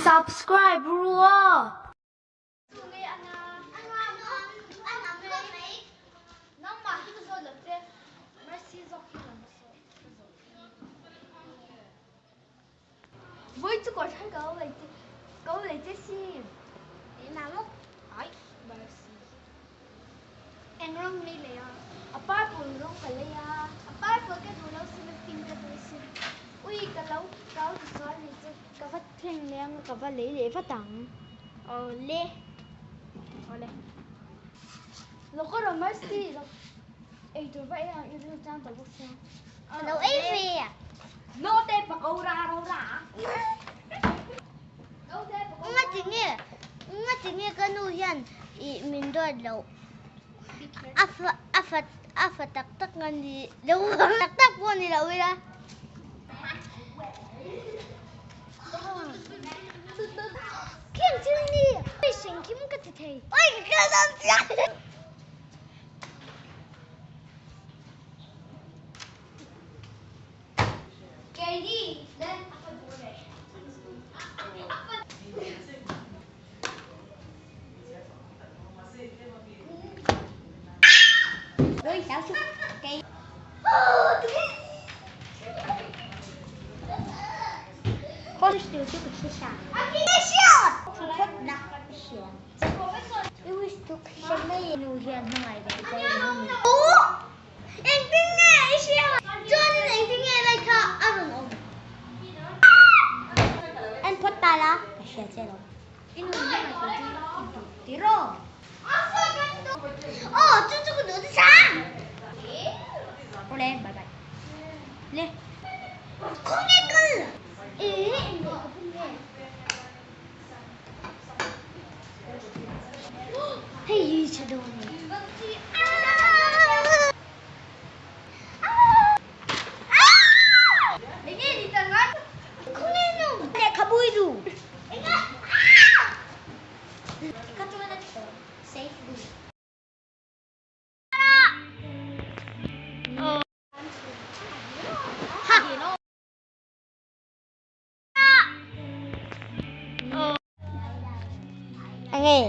Subscribe ru aw. Eng rawng nge i lei a? A purple rawng ka lei a. A purple ka duh lo sin a pink ka duh sin. Ui ka lo ka lo ti sual ni chu ka va thleng leh ang a ka va lei leh vat ang. Awle awle Lawk a rawn Mercy lawk eitur va ei ang i rilru chang tawh bawk sia. Ka lo ei ve a. Note pakora ro ra. Nga tinge nga tinge ka nu hian ih min duat loh a fa a fa a fa tak tak nga ni lo tak tak pawh ni lo ila. Kim thil ni hring kim ka ti thei. Oi ka kal dawn chiah. Engtin nge i hria? Chuanin engtin nge lai kha a rawn awm? En phawt ta la, ka hria che lo. I nu in hmangaih tur chu i duh tiraw? Aw, chu chu ka duh nasa! Awle, bye bye. Le. Khawnge kal? Ee, engmah ka bun nge? Hei hi tha dawn e. Enge?